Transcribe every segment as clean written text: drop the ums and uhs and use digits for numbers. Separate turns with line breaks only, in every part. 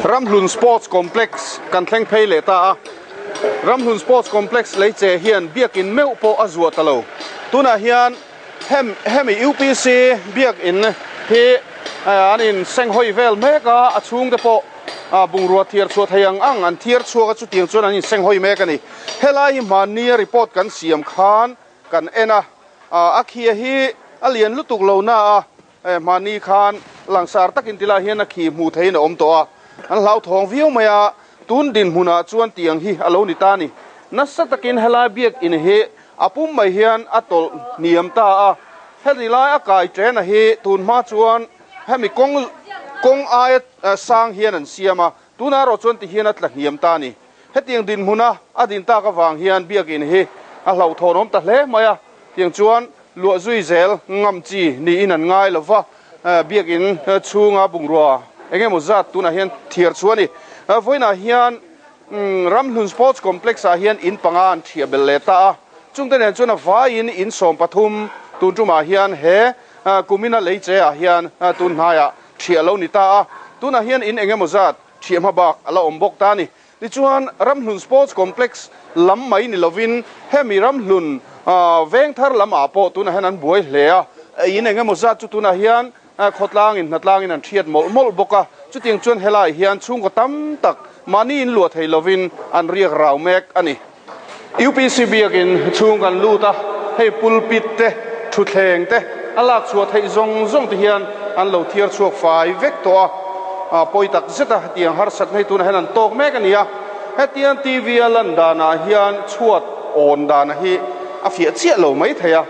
Ramhlun Sports Complex kan thleng phei leh ta a, Ramhlun Sports Complex lei che hian biakin meuh pawh a zuah ta lo. Tunah hian hem hemi UPC biakin hi an in senghawi vel mek a, a chhungte pawh bungrua thiar chhuah thei ang ang an thiar chhuak a, chutiang chuan an in senghawi mek a ni. Helai hi hmannia report kan siam khan kan en a, a khia hi a lian lutuk lo na a, Hmani khan langsar takin tilai hian a khi hmuh theihin a awm tawh a, an hlauthawng viau mai a, tun dinhmunah chuan tiang hi a lo ni ta a ni. Nasa takin helai biakin hi a pum mai hian a tawlh hniam ta a, heti lai a kai ṭena hi tun hma chuan hemi kawng kawng aia sang hian an siam a, tunah erawh chuan ti hian a tla hniam ta a ni. Hetiang dinhmuna a din tak avang hian biakin hi a hlauhthawn awm ta hle mai a, tiang chuan luah zui zel ngam chi niin an ngai lo va, biakin chhunga bungrua eng emaw zat tunah hian thiar chu a ni. Vawiinah hian Ramhlun Sports Complex ah hian in panga an thiah belh leh ta a, chungte nen chuan a vaiin in 13 tun tumah hian he kumina lei che ah hian tun hnaiah thiah lo ni ta a, tunah hian in eng emaw zat Thiah hma bak a la awm bawk ta a ni. Tichuan, Ramhlun Sports Complex lam mai ni lovin hemi Ramhlun Vengthar lam ah pawh tunah hian an buai hle a, in eng emaw zat chu tunah hian khawtlangin hnatlangin an thiat mawlh mawlh bawk a. Chutiang chuan helaiah hian chhungkaw tam tak mahni in luah thei lovin an riak rau mek a ni. UPC biakin chhung kan lut a, hei pulpit te, thutthleng te a lak chhuah theih zawng zawng te hian an lo thiar chhuak fai vek tawh a, pawi tak zet a hetiang harsatna hi tunah hian an tawk mek a ni a, hetiang TV a lan danah hian chhuat awn dana hi a fiah chiah lo mai thei a,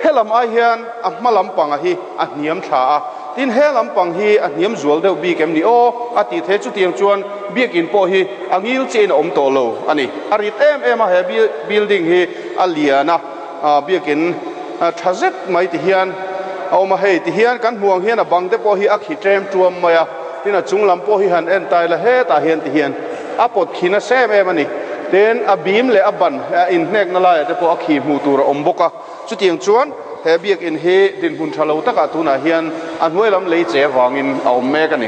helam ai hian a hma lampanga hi a hniam thla a. Tin, he lampang hi a hniam zual deuh bik em ni aw? a tih theih. Chutiang chuan biakin pawh hi a ngil chiahin a awm tawh lo a ni. A rit em em a, he building hi a lian a, biakin tha zet mai ti hian a awm a. Hei ti hian kan hmuh ang hian a bang te pawh hi a khi tlem tuam mai a, tin a chung lam pawh hi han en ta ila hetah hian ti hian a pawt khi nasa em em a ni. Tin, a bim leh a ban inhnekna laiah te pawh a khi hmuh tur a awm bawk a. Chutiang chuan he biakin hi dinhmun tha lo takah tunah hian a hnuai lam lei che avangin a awm mek a ni.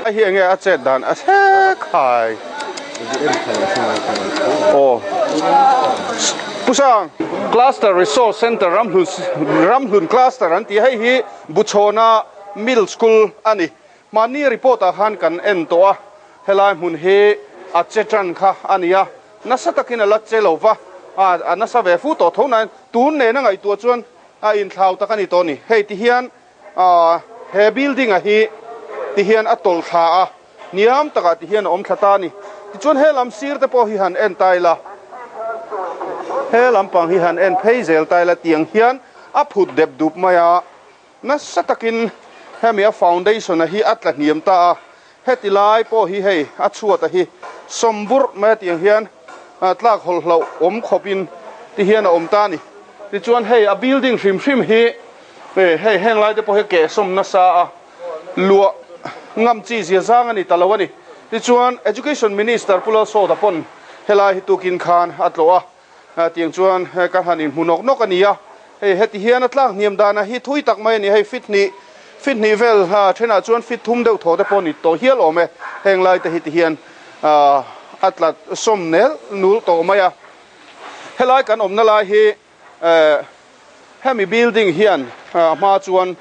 Hei hi enge a chet dan a thlek hai? Aw. Pu Sang, Cluster Resource Centre Ramhlun Ramhlun Cluster an ti a, hei hi Buchhawna Middle School a ni. Mahni report ah khan kan en tawh a, helai hmun hi a che tan kha a ni a, nasa takin a la che lo va, a nasa ve fu tawh tho nain tun nena ngaihtuah chuan a inthlau tak a ni tawh a ni. Hei ti hian he building a hi ti hian a tawlh thla a, hniam takah ti hian a awm thla ta a ni. Tichuan he lam sir te pawh hi han en ta ila, he lampang hi han en phei zel ta ila tiang hian a phut dep dup mai a. Nasa takin hemi a foundation a hi a tla hniam ta a, heti lai pawh hi hei a chhuat a hi sawm burh mai a tiang hian tlak hawlh hlauh awm khawp in ti hian a awm ta a ni. Tichuan hei a building hrim hrim hi hei heng lai te pawh hi keh sawm nasa a, luah ngam chi zia zang a ni ta lo a ni. Tichuan Education Minister Pu Lalsawta pawn helai hi tukin khan a tlawh a. Tiang chuan ka han inhmu nawk nawk a ni a, hei heti hian a tlak hniam dana hi thui tak mai a ni. Hei fit hnih, fit hnih vel thenah chuan fit thum deuh thaw te pawh a ni tawh hial awm e. Heng lai te hi ti hian a tla sawm nel nul tawh mai a. Helai kan awmna lai hi hemi building hian a hma chuan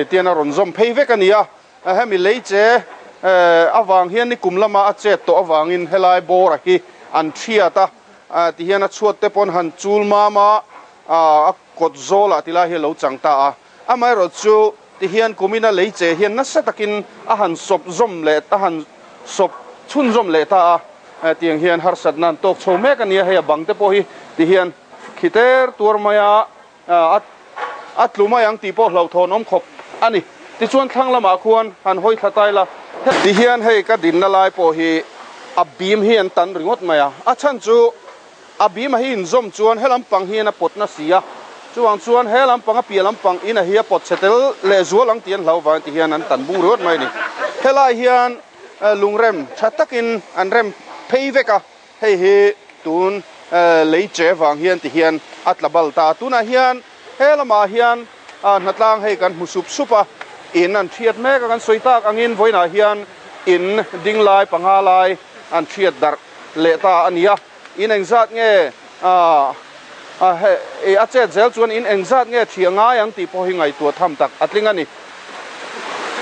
tian a rawn zawm phei vek a ni a. Hemi lei che avang hian nikum lama a chet tawh avangin helai bawra hi an thiat a. Ti hian a chhuat te pawn han chul mam a, a kawt zawlah ti lai hi a lo chang ta a. Amaherawh chu ti hian kumina lei che hian nasa takin a han sawp zawm leh a han sawp chhunzawm leh ta a. Tiang hian harsatna an tawk chho mek a nia, hei a bang te pawh hi ti hian khi ter tuar mai a, a tlu mai ang tih pawh hlauhthawn awm khawp a ni. Tichuan thlang lamah khuan han hawi thla tai la. Tihian hei ka dinna lai pawh hi a bim hi an tan ringawt mai a, a chhan chu a bim a hi inzawm chuan he lampang hian a pawt na si a, chuvang chuan he lampang a piah lampang in a hi a pawt chhe tel leh zual ang tih an hlau vang tihian an tan bung ringawt mai a ni. Helai hian lungrem tha takin an rem phei vek a. Hei hi tun lei che vang hian ti hian a tla bal ta. Tunah hian he lamah hian hnatlang hei kan hmu sup sup a, in an thiat mek a, kan sawi tak angin vawiinah hian In ding lai panga lai an thiat darh leh ta a ni a. In engzat nge a chet zel chuan in engzat nge thiah ngai ang tih pawh hi ngaihtuah tham tak a tling a ni.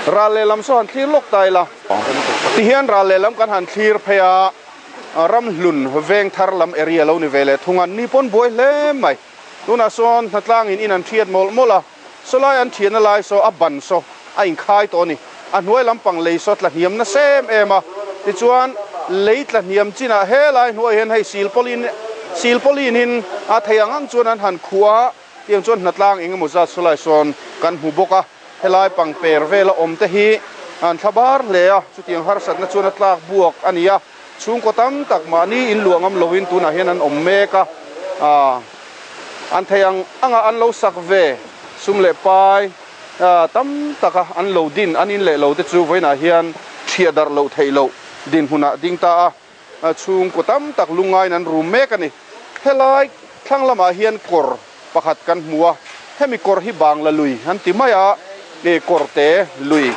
Ral lehlam saw han thlir lawk ta ila. Tihian ral lehlam kan han thlir phei a, Ramhlun veng thar lam area lo ni ve leh thung a, ni pawn buai hle mai. Tunah sawn hnatlangin in an thiat mawlh mawlh a, sawlai an thiahna lai saw a ban saw a inkhai tawh a ni. A hnuai lampang lei saw tla hniam nasa em em a, tichuan lei tla hniam chinah helai hnuai hian hei silpawlin silpawlinin a thei ang ang chuan an han khuh a, tiang chuan hnatlang eng emaw zat sawlai sawn kan hmu bawk a. Helai pangper vela awm te hi an thla bar hle a, chutiang harsatna chuan a tlak buak a ni a. Chhungkaw tam tak mahni in luah ngam loin tunah hian an awm mek a, an thei ang anga an lo sak ve sum leh pai tam taka an lo din an in leh lo te chu vawiinah hian thiah darh loh theih loh dinhmunah ding ta a, chhungkaw tam tak lungngaiin an rum mek a ni. Helai thlang lamah hian kawr pakhat kan hmu a, hemi kawr hi Bangla lui an ti mai a, ih kawr te lui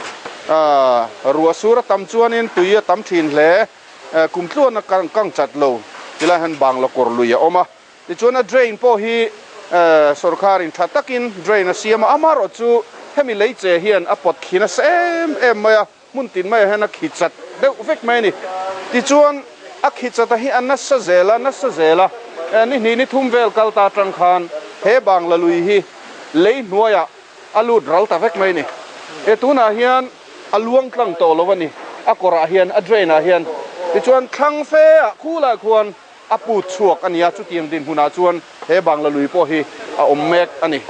ruah sur a tam chuanin tui a tam thin hle, kum tluan a kang chat lo tilai hian Bangla kawr lui a awm a, tichuan a drain pawh hi sorkharin tha takin drain a siam a, amaherawh chu hemi lei che hian a pawt khi nasa em em mai a. Hmun tin maiah hian a khi chat deuh vek mai a ni. Tichuan, a khi chata hi a nasa zel a, nasa zel a. Ni hnih ni thum vel kal ta atang khan he Bangla lui hi lei hnuaiah a lut ral ta vek mai a ni. E tunah hian a luang tlang tawh lo a ni, a kawrah hian, a drain ah hian. Tichuan, thlang fe ah khulah khuan a put chhuak a ni a, chutiang dinhmunah chuan he Bangla lui pawh hi a awm mek a ni.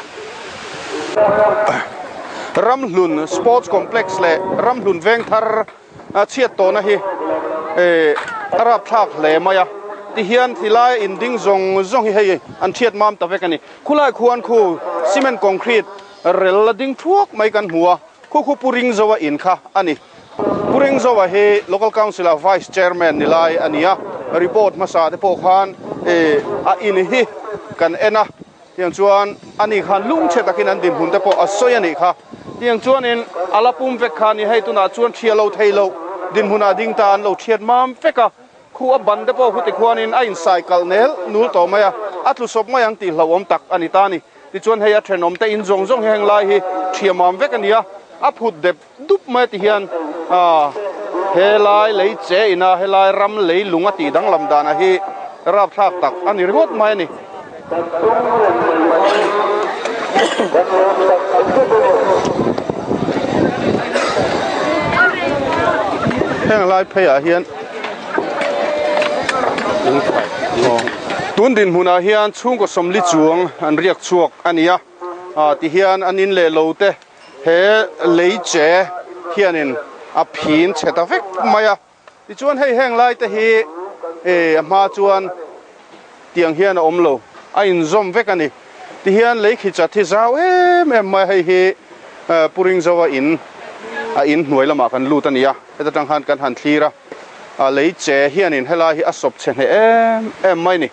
Ramhlun Sports Complex leh Ramhlun Vengthar chhiat tawhna hi a rapthlak hle mai a, tihian tilai in ding zawng zawng hi hei an chhiat mam ta vek a ni. Khulai khuan khu cement concrete rel la ding thuak mai kan hmu a, khu khu Pu Ringzoa in kha a ni. Pu Ringzoa hi Local Council ah Vice Chairman ni lai a ni a, report hmasa te pawh khan a in hi kan en a, tiang chuan ani khan lungchhe takin an dinhmun te pawh a sawi a nih kha. Tiang chuanin a la pum vek kha a ni, hei tunah chuan thiah lo thei lo dinhmunah ding ta an lo thiat mam vek a, khu a ban te pawh huti khuanin a insai kalh nel nul tawh mai a, a tlu sawp mai ang tih hlauhawm tak a ni ta a ni. Tichuan hei a thenawm te in zawng zawng hi heng lai hi thiah mam vek a ni a, a phut dep dup mai ti hian helai lei che ina helai ram lei lung a tih danglam dana hi rapthlak tak a ni ringawt mai a ni. Heng lai phei ah hian tun dinhmunah hian chhungkaw sawmli chuang an riak chhuak a ni a ti hian an in leh lo te He lei che hianin a phin chhe ta vek mai a, tichuan hei heng lai te hi a hma chuan tiang hian a awm lo, a inzawm vek a ni. Tihian lei khi chat hi zau em em mai a, hei hi Pu Ringzoa in a in hnuai lamah kan lut a ni a, heta tang khan kan han thlir a, lei che hianin helai hi a sawp chhe hneh em em mai a ni.